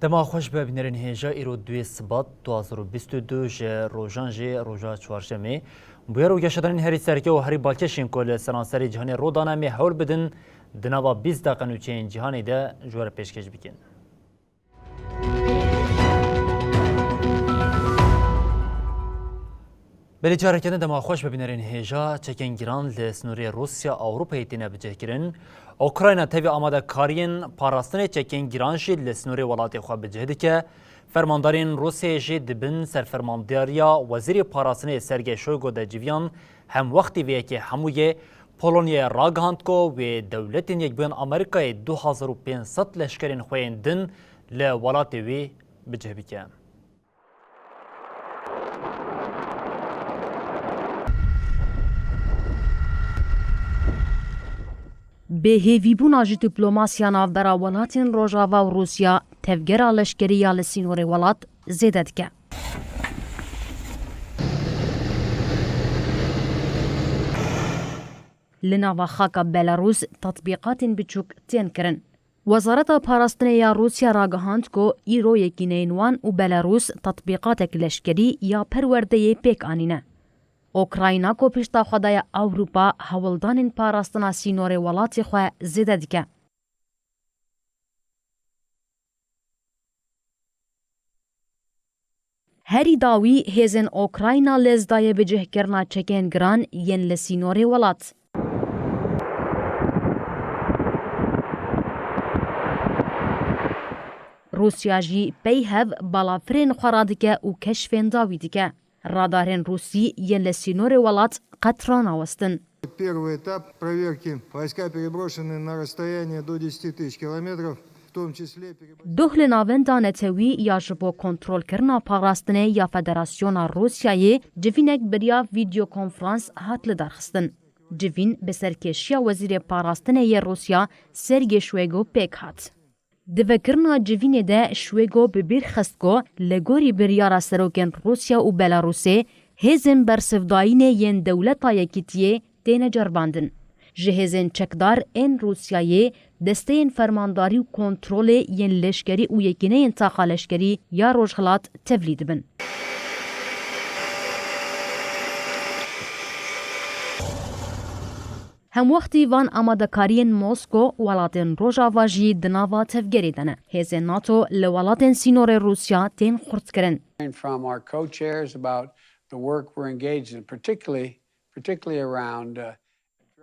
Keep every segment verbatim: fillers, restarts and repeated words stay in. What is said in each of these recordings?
Dema xweş be bînerên hêja, îro duyê Sibat du hazar û bîst û du ji rojan jê roja çarşemê. Bûyer û geşedanên herî serke û herî balkêş ên ku li seranserê cîhanê rû dane, em ê hewl bidin di nava bîst deqe nûçeyên cîhanê de ji we re pêşkêş bikin. Belê careke din dema xweş be bînerên hêja, çekên giran li sînorê Rûsya Ewropayê têne bicihkirin. Ukrayna tevî amadekariyên parastinê çekên giran jî li sînorê welatê xwe bicih dike. Fermandarên Rûsyayê jî di bin serfermandariya Wezîrê Parastinê Sergey Shoygu de civiyan, hemwextî vê yekê hemû yê Polonyaya ragihand ku wê Dewletên Yekbûyên Amerîkayê du hazar û pênc sed leşkerên xwe yên din li welatê wî bicih bike. Bêhêvîbûna ji diplomasiya navbera welatên Rojava û Rûsya tevgera leşkerî ya li sînorê welat zêde dike. Li nava xaka Belarûs tetbîqatên biçûk tên kirin. Wezareta Parastinê ya Rûsya ragihand ku îro yekîneyên wan û Belarûs tetbîqatek leşkerî ya perwerdeyê pêk anîne. Ukrayna ku pişta xwe daye Ewropa, hewldanên parastina sînorê welatê xwe zêde dike. Herî dawî hêzên Ukrayna lez daye bicihkirina çekên giran yên li sînorê welat. Rûsya jî pey hev balafirên xwe radike û keşfên dawî dike. Radarên Rûsî yên li sînorê welat qet ranawestin. Первый этап проверки. Войска переброшены на расстояние до десяти тысяч километров, в том числе переброска. Doh li Navenda Netewî ya ji bo kontrolkirina parastinê ya Federasyona Rûsyayê civînek bi riya vîdyokonferans hat lidarxistin. Civîn bi serkêşiya Wezîrê Parastinê yê Rûsya Sergey Shoygu pêk hat. Di vekirina civînê de Şwêgo bi bîr xist ku li gorî biryara serokên Rûsya û Belarûsê, hêzên bersivdayînê yên Dewleta Yekîtiyê têne ceribandin. Ji hêzên çekdar ên Rûsyayê desteyên fermandarî û kontrolê yên leşkerî û yekîneyên taxa leşkerî ya Rojhilat tevlî dibin. Hemwextî van amadekariyên Mosko, welatên Rojava jî di nava tevgerê de ne. Hêzên NATO li welatên sînorê Rûsya tên xurtkirin. From our co-chairs about the work we're engaged in, particularly, particularly around, uh,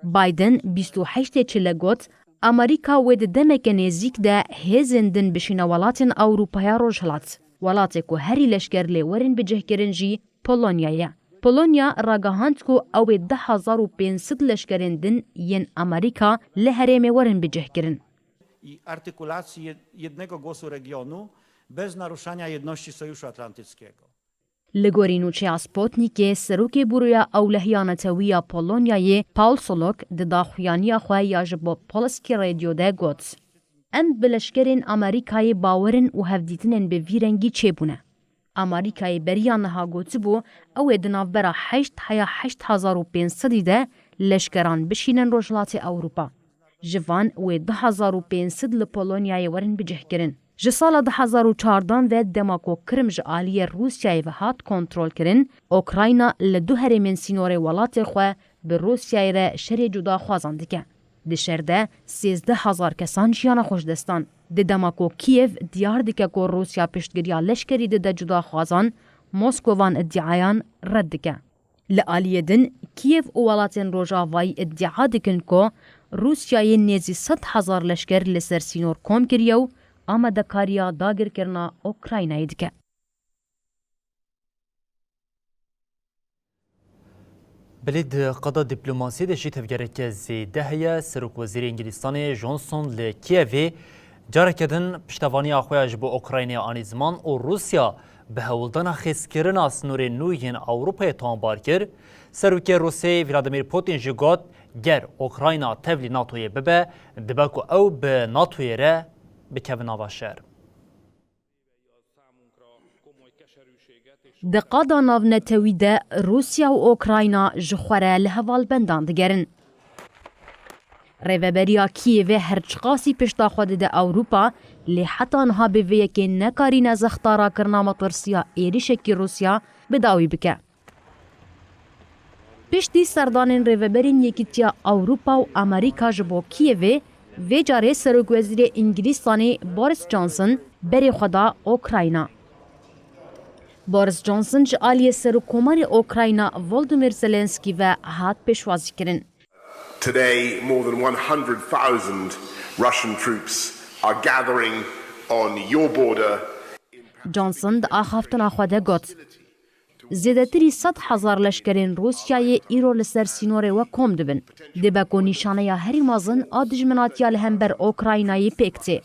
Biden bîst û heştê çile got, Amerîka wê di demeke nêzîk de hêzên din bişîne welatên Ewropaya Rojhilat. Welatê ku herî leşker lê werin bicihkirin jî Polonya ye. Polonya ragihand ku ew ê du hezar û pênc sed leşkerên din yên Amerîka li herêmê werin bicihkirin. I artykułacji jed-, jednego głosu regionu bez naruszania jedności Sojuszu Atlantyckiego. Li gorî nûçeya Sputnikê, serokê Buroya Ewlehiya Netewî ya Polonyayê, Paul Solok, di daxuyaniya xwe ya ji bo Polski Radio de got, Em bi leşkerên Amerîkayê bawerin û hevdîtinên bi vî rengî çêbûne. Amerîkayê beriya niha gotibû, ew ê di navbera heşt heya heşt hezar û pênc sedî de leşkeran bişînin Rojhilatê Ewropa. Ji van wê du hezar û pênc sed li Polonyayê werin bicihkirin. Ji sala du hezar û çardan ve dema ku Kirim ji aliyê Rûsyayê ve hat kontrolkirin, Ukrayna li du herêmên sînorê welatê xwe bi Rûsyayê re şerê cudaxwazan dike. Di şer de sêzdeh hezar kesan jiyana xwe ji dest dan. Di dema ku Kîyev diyar dike ku Rûsya piştgiriya leşkerî dide cudaxwazan, Moskovan îdiayan red dike. Li aliyê din, Kîyev û welatên Rojavayî îdia dikin ku Rûsyayê nêzî sed hezar leşker li ser sînor kom kiriye û amadekariya dagirkirina Ukraynayê dike. Belê di qada diplomasiyê de jî tevgereke zêde heye. Serokwezîrê Îngilîstanê Johnson li Kîevê Careke din piştevaniya xwe ya ji bo Ukraynayê anî ziman û Rûsya bi hewldana xêzkirina sînorên nû yên Ewropayê tomarbar kir. Serokê Rûsê Vladimir Putin jî got, ger Ukrayna tevlî NATOyê bibe, dibe ku ew bi NATOyê re bikeve nava şer. Di qada navnetewî de Rûsya û Ukrayna ji xwe re li hevalbendan digerin. Rêveberiya Kîevê her çiqasî pişta xwe dide Ewropa, lê heta niha bi vê yekê nekarîne zexta rakirina matirsiya êrişekî Rûsya bi dawî bike. Piştî serdanên rêveberên Yekîtiya Ewropa û Amerîka ji bo Kîevê, vê carê Serokwezîrê Îngilîstanê Boris Johnson berê xwe da Ukrayna. Boris Johnson ji aliyê Serokkomarê Ukrayna Volodymyr Zelensky ve hat pêşwazîkirin. Today, more than one hundred thousand Russian troops are gathering on your border. Johnson di axaftina xwe de got, Zêdetirî sed hezar leşkerên Rûsyayê îro li ser sînorê we kom dibin. Dibe ku nîşaneya herî mezin a dijminatiya li hember Ukraynayê pêk tê.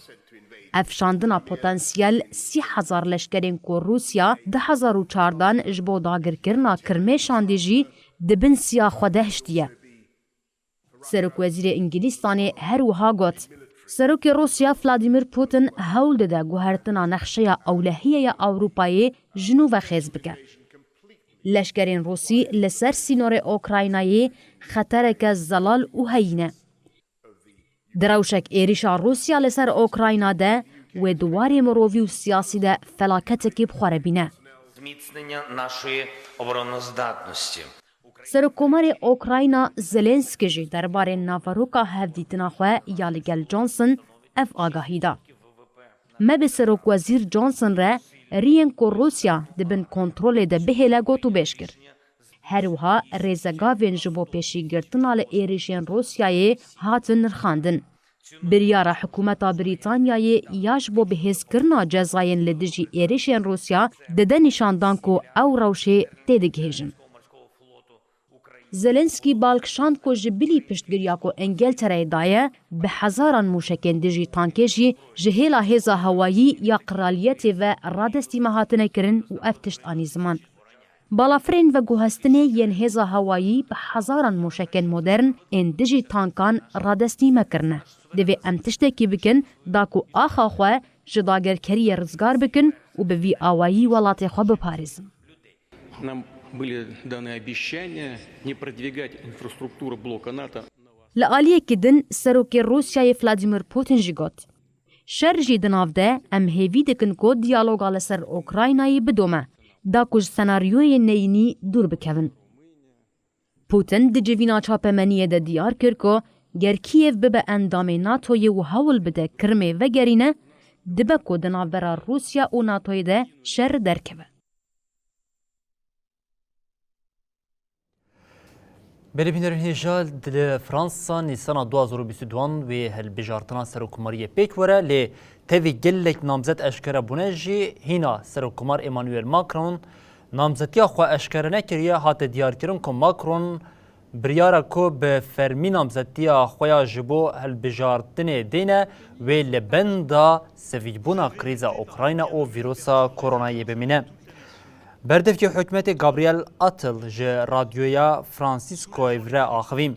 Ev şandina potensiyel sî hezar leşkerên ku Rûsya du hezar û çardan ji bo dagirkirina Kirmê şandî jî di bin siya xwe de hiştiye. Serokwezîrê Îngilîstanê her wiha got, Serokê Rûsya Vladimir Putin hewl dide guhertina nexşeya ewlehiyê ya Ewropayê ji nû ve xêz bike. Leşkerên Rûsî li ser sînorê Ukraynayê xetereke zelal û heyî ne. Di rewşek êrişa Rûsya li ser Ukrayna de wê di warê mirovî û siyasî de felaketekî bi xwe re bîne. Зміцнення нашої обороноздатності. Serokkomarê Ukrayna Zelensky jî derbarê naveroka hevdîtina xwe ya li gel Johnson ev agahî da. Me bi Serokwezîr Johnson re riyên ku Rûsya di bin kontrolê de bihêle gotûbêj kir. Her wiha rêzegavên ji bo pêşîgirtina li êrişên Rûsyayê hatin nirxandin. Biryara hikûmeta Brîtanyayê ya ji bo bihêzkirina cezayên li dijî êrişên Rûsya dide nîşandan ku ew rewşê têdigihêjin. Zelensky bal kişand ku ji bilî piştgiriya ku Engiltereyê daye, bi hezaran mûşekên dijî tankê jî ji hêla hêza hewayî ya qiraliyetê ve radestî me hatine kirin û ev tişt anî ziman. Balafirên veguhestinê yên hêza hewayî bi hezaran mûşekên modern ên dijî tankan radestî me kirine. Divê em tiştekî bikin da ku axa xwe ji dagirkeriyê rizgar bikin û bi vî awayî welatê xwe biparêzin. Нам были даны обещания не продвигать инфраструктуру блока НАТО. Li aliyekî din Serokê Rûsyayê Vladimir Putin jî got, Şer jî di nav de em hêvî dikin ku diyaloga li ser Ukraynayê bidome, da ku ji senaryoyên neyînî dûr bikevin. Putin di civîna çapemeniyê de diyar kir ku ger Kîev bibe endamê NATOyê û hewl bide Kirmê vegerîne, dibe ku di navbera Rûsya û NATOyê de şer derkeve. Belê bînerên hêja, li Fransa Nîsana du hazar û bîst û duan wê hilbijartina serokkomariyê pêk were, lê tevî gelek namzet eşkere bûne jî hîna Serokkomar Emmanuel Macron namzetiya xwe eşkere nekiriye, hate diyarkirin ku Macron biryara ku bi fermî namzetiya xwe ya ji bo hilbijartinê dêne, wê li benda sivîkbûna krîza Ukrayna û vîrusa koronayê bimîne. Berdevkê hikûmetê Gabriel Attal ji radyoya Franciscoyê re axivî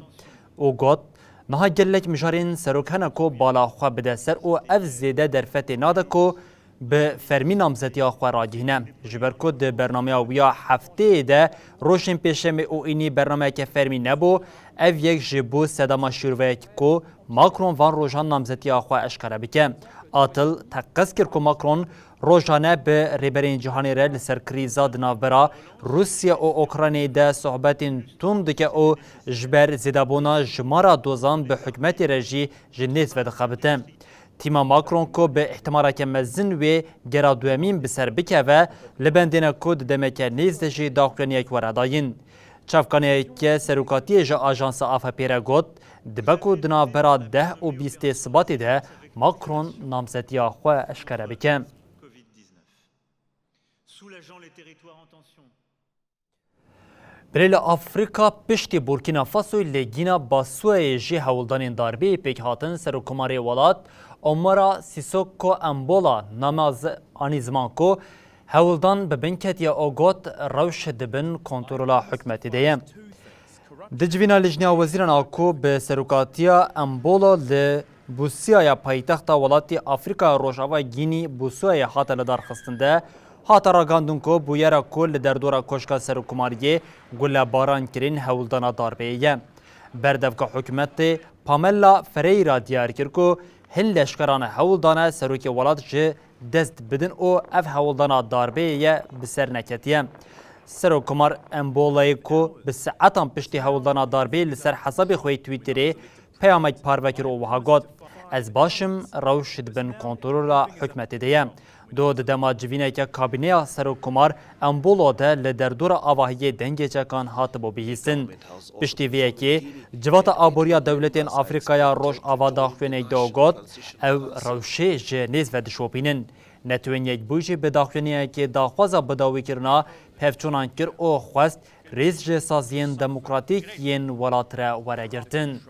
û got, Niha gelek mijarên serok hene ku bala xwe bide ser û ev zêde derfetê nade ku bi fermî namzetiya xwe ragihîne. Ji ber ku di bernameya wî ya hefteyê de rojên pêşemê û înî bernameyeke fermî nebû, ev yek ji bo sedema şîroveyek ku Macron van rojan namzetiya xwe eşkere bike. Attal teqez kir ku Macron rojane bi rêberên cîhanê re li ser krîza di navbera Rûsya û Ukraynayê de sohbetên tund dike û ji ber zêdebûna jimara dozan bi hikûmetê re jî ji nêz vedixebite. Tîma Macron ku bi îhtimaleke mezin wê gera duyemîn bi ser bikeve, li bendê ne ku di demeke nêz de jî daxuyaniyek were dayîn. Çavkaniyeke serokatiyê ji Ajansa A F P re got, Dibe ku di navbera deh û bîstê Sibatê de Macron namzetiya xwe eşkere bike. Belê li Afrîka piştî Burkîna Fasoyê li Gîna Basuayê jî hewldanên darbeyê pêk hatin. Serokkomarê welat Omara Sissoco Embola, nama z-, anî ziman ku hewldan bi bin ketiye û got, rewş di bin kontrola hikûmetê de ye. Di civîna Lijneya Wezîran a ku bi serokatiya Embola li Busiaya paytexta welatê Afrîkaya Rojava Gînî Busiayê hate lidarxistin de, hate ragihandin ku bûyera ku li derdora Koşka Serokkomariyê gulebaran kirin hewldana darbeyê ye. Berdevka hikûmetê Pamela Ferreira diyar kir ku hin leşkeran hewldane serokê welat ji dest bidin û ev hewldana darbeyê ye bi ser neketiye. Serokkomar Embolayê ku bi saetan piştî hewldana darbeyê li ser hesabê xwe yê Twitterê peyamek parve kir û wiha got, ez baş im, rewş di bin kontrola hikûmetê de ye. Do di dema civîneke kabîneya Serokkomar Embolo de li derdora avahiyê dengêçekan hatibû bihîstin. Piştî vê yekê, Civata Aboriya Dewletên Afrîkaya Rojava daxuyaniyek da û got, ew rewşê ji nêz ve dişopînin. Netewên Yekbûyî jî bi daxuyaniyekê daxwaza bidawîkirina pevçûnan kir û xwest rêz ji saziyên demokratîk yên welat re were girtin.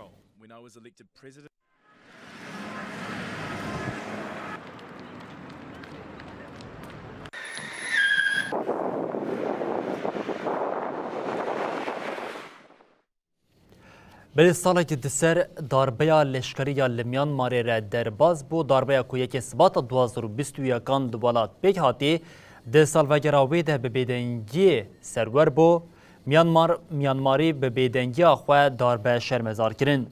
Belê salekî di ser darbeya leşkerî ya li Myanmarê re derbas bû, darbeya ku yekê Sibata du hazar û bîst û yekan li welat pêk hatî, di salvegera wê de bi bêdengiyê serwer bû. Myanmar, Myanmarî bi bêdengiya xwe darbe şermezar kirin.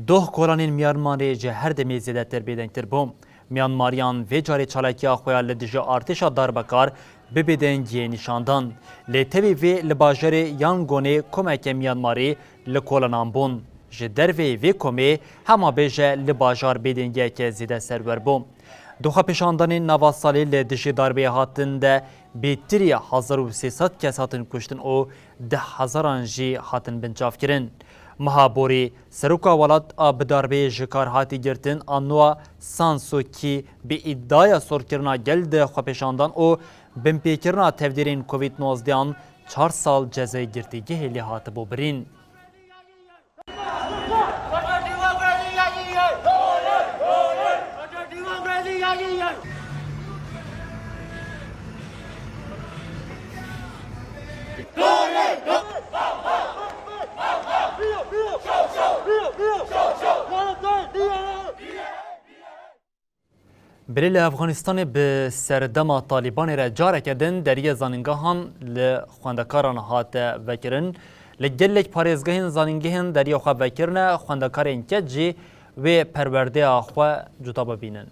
Doh kolanên Myanmarê ji her demê zêdetir bêdengtir bû. Myanmariyan vê carê çalakiya xwe ya li dijî artêşa darbekar bi bêdengiyê nîşan dan. Lê tevî vê li bajarê Yangonê komeke Myanmarî li kolanan bûn. Ji derveyî vê komê hema bêje li bajar bêdengiyeke zêde serwer bû. Di xwepêşandanên nava salê li dijî darbeyê hatin de bêtirî hezar û sê sed kes hatin kuştin û deh hezaran jî hatin binçavkirin. Meha borî, seroka welat a bi darbeyê ji kar hatî girtin, Aung San Suu Kyi, bi îdiaya sorkirina gel di xwepêşandan û binpêkirina tevdîrên Covid nozdeh an çar sal cezayê girtîgehê lê hatibû birîn. Belê li Efxanistanê bi serdema Talîbanê re careke din deriyê zanîngehan li xwendekaran hate vekirin. Li gelek parêzgehên zanîngehên deriyê xwe vekirine, xwendekarên keç jî wê perwerdeya xwe cuda bibînin.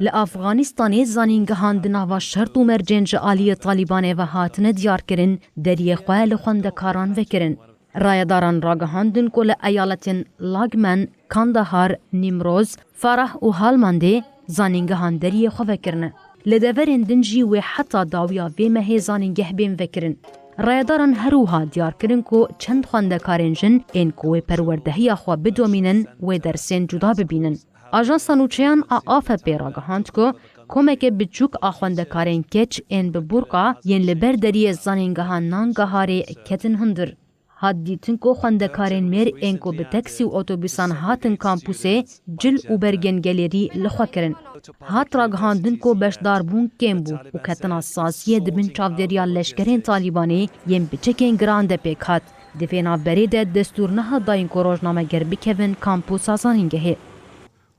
Li Afxanistanê zanîngehan di nava şert û mercên ji aliyê Talîbanê ve hatine diyarkirin, deriyê xwe li xwendekaran vekirin. Rayedaran ragihandin ku li eyaletên Lagmen, Kandahar, Nîmroz, Farah û Halmandê zanîngehan deriyê xwe vekirine. Li deverên din jî wê heta dawiya vê mehê zanîngeh bên vekirin. Rayedaran her wiha diyar kirin ku çend xwendekarên jin ên ku wê perwerdehiya xwe bidomînin, wê dersên cuda bibînin. Ajansa nûçeyan a A F P ragihand ku komeke biçûk a xwendekarên keç ên bi burqa yên li ber deriyê zanîngeha Nangaharê ketin hundir. Hat dîtin ku xwendekarên mêr ên ku bi teksî û otobûsan hatin kampûsê, cil û bergên gelêrî li xwe kirin. Hat ragihandin ku beşdarbûn kêm bû û ketina saziyê di bin çavdêriya leşkerên Talîbanê yên bi çekên giran de pêk hat. Di vê navberê de destûr nehat dayîn ku rojnameger bikevin kampûsa zanîngehê.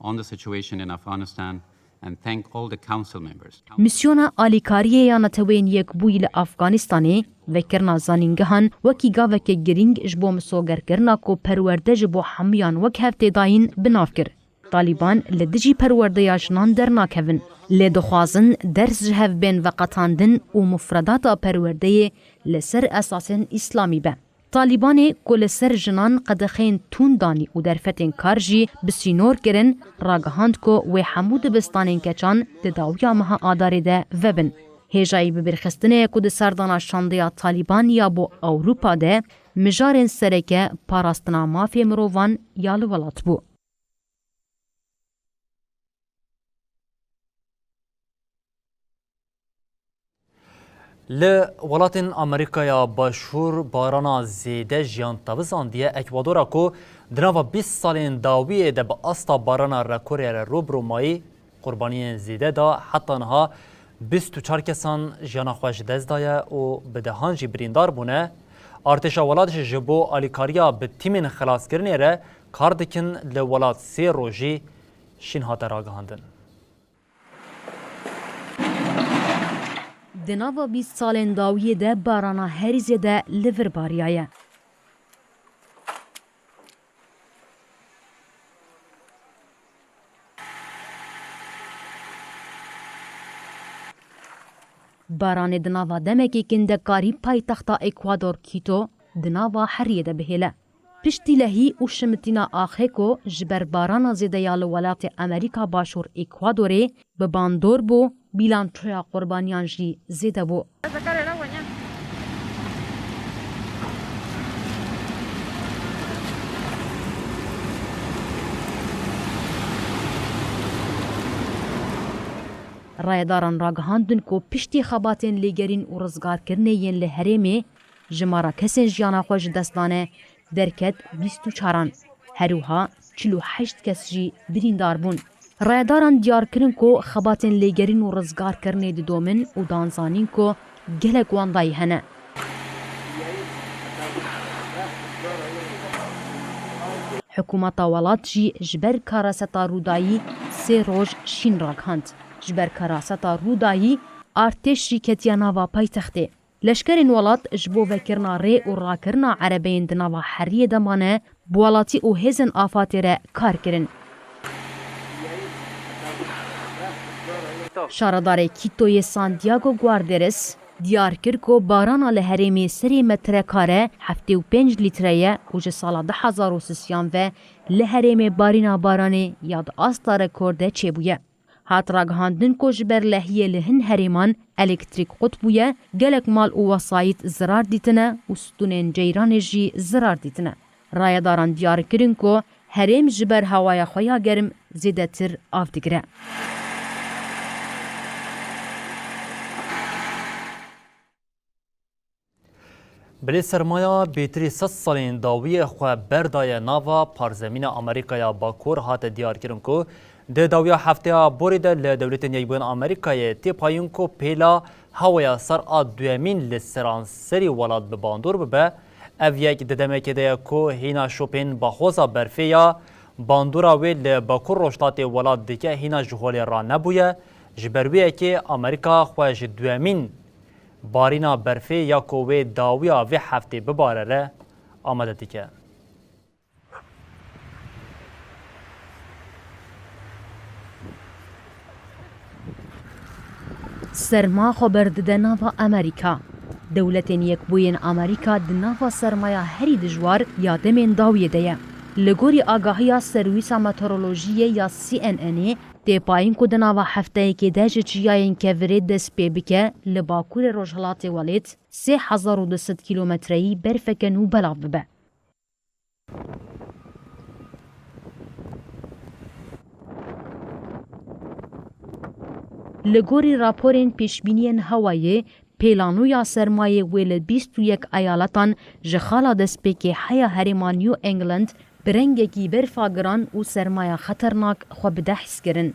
On the situation in Afghanistan and thank all the council members. Mîsyona alîkariyê ya Neteweyên Yekbûyî li Afganistanê, vekirina zanîngehan wekî gaveke girîng ji bo misogerkirina ku perwerde ji bo hemûyan wek hev tê dayîn, bi nav kir. Talîban li dijî perwerdeya jinan dernakevin, lê dixwazin ders ji hev bên veqetandin û mufredata perwerdeyê li ser esasên îslamî be. Talîbanê ku li ser jinan qedexeyên tund danî û derfetên kar jî bi sînor kirin, ragihand ku wê hemû dibistanên keçan di dawiya meha Adarê de vebin. Hêjayî bibîrxistinê ye ku di serdana şandeya Talîban ya bo Ewropa de mijarên sereke parastina mafê mirovan ya li welat bû. Li welatên Amerîkaya Başûr barana zêde jiyan tevizandiye. Ekwadora ku di nava bîst salên dawiyê de bi asta barana rekorê re rû bi rû mayî, qurbaniyên zêde da, heta niha bîst û çar kesan jiyana xwe ji dest daye û bi dehan jî birîndar bûne. Artêşa welat jî ji bo alîkariya bi tîmên xelaskirinê re kar dikin, li welat sê rojî şîn hate ragihandin. Di nava bîst salên dawiyê de barana herî zêde li vir bariyaye. Baranê di nava demekê kindekarî paytexta Ekwador Quito di nava heriyê de bihêle. Piştî lehî û şimitîna axê ku ji ber barana zêde ya li welatê Amerîka Başûr Ekwadorê bi bandor bû, bîlançoya qurbaniyan jî zêde bû. Rayedaran ragihandin ku piştî xebatên lêgerîn û rizgarkirinê yên li herêmê, jimara kesên jiyana xwe ji dest dane derket bîst û çaran. Her wiha çil û heşt kes jî birîndar bûn. Rayedaran diyar kirin ku xebatên lêgerîn û rizgarkirinê didomin û dan zanîn ku gelek wandayî hene. Hikûmeta welat jî ji ber kareseta Rûdayî sê roj şîn ragihand. Ji ber kareseta Rûdayî artêş jî ketiye nava paytextê. Leşkerên welat ji bo vekirina rê û rakirina erebeyên di nava heriyê de mane, bi welatî û hêzên afatê re kar kirin. Şaredarê Quitoyê Santiago Guarderes diyar kir ku barana li herêmê serê metrekare heftê û pênc lître ye û ji sala du hezar û sisiyan ve li herêmê barîna baranê ya di asta rekorde çêbûye. Hat ragihandin ku ji ber lehiyê li hin herêman elektrîk qut bûye, gelek mal û wesayît zirar dîtine û stûnên ceyranê jî zirar dîtine. Rayedaran diyar kirin ku herêm ji ber hewaya xwe ya germ zêdetir av digire. Bilê sermaya bêtirî sed salên dawiyê xwe berdaye nava parzemîna Amerîkaya Bakur, hate diyarkirin ku di dawiya hefteya borî de li Dewletên Yekbûyên Amerîkayê tê payîn ku pêla hewaya sar a duyemîn li seranserî welat bi bandor bibe. Ev yek di demekê de ye ku hîna şopên baxoza berfê ya bandora wê li bakur rojhilatê welat dike hîna ji holê ranebûye. Ji ber wê yekê Amerîka xwe ji duyemîn barîna berfê ya ku wê dawiya vê heftê bibare re amade dike. Serma xwe berdide nava Amerîka. Dewletên Yekbûyên Amerîka di nava sermaya herî dijwar ya demên dawiyê de ye. Li gorî agahiya Serwîsa Meteorolojiyê ya C N N'ê, tê payîn ku di nava hefteyekê de ji çiyayên kevirê dest pê bike, li bakurê rojhilatê welêt sê hezar û du sed kîlometreyî berfeke nû belav bibe. Li gorî raporên pêşbîniyên hewayê, pêla nû ya sermayê wê li bîst û yek eyaletan ji xala destpêkê heya herêma New England bi rengekî berfa giran û sermaya xeternak xwe bide hîskirin.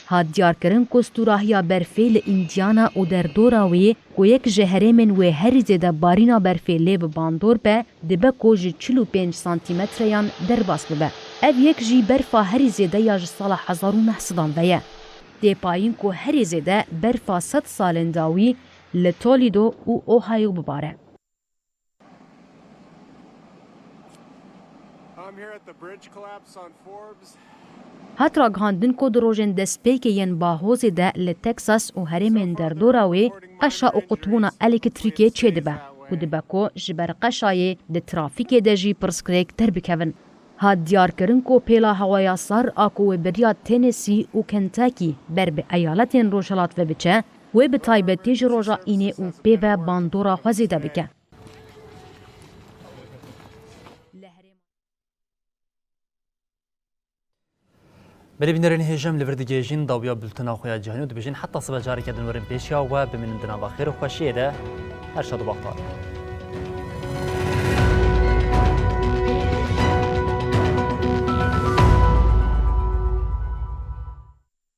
Hat diyarkirin ku stûrahiya berfê li Indiana û derdora wê, ku yek ji herêmên wê herî zêde barîna berfê lê bi bandor be, dibe ku ji çil û pênc santîmetreyan derbas bibe. Ev yek jî berfa herî zêde ya ji sala hezar û neh sedan ve ye. Tê payîn ku herî zêde berfa sed salên dawî li Toledo û Ohio bibare. I'm here at the bridge collapse on Forbes. Hat ragihandin ku di rojên destpêkê yên bahozê de li Texas û herêmên derdora wê qeşa û qutbûna elektrîkê çêdibe û dibe ku ji ber qeşayê di trafîkê de jî pirsgirêk derbikevin. Hat diyarkirin ku pêla hewaya sar a ku wê beriya Tennessee û Kentucky ber bi eyaletên rojhilat ve biçe, wê bi taybetî ji roja înê û pê ve bandora xwe zêde bike. Li herêma Belê bînerên hêja, em li vir digihêjin dawiya bultena xwe ya cîhanî û dibêjin heta sibe careke din werin pêşiya we, bimînin di nava xêr û xweşiyê de. Her şad û baxtewar.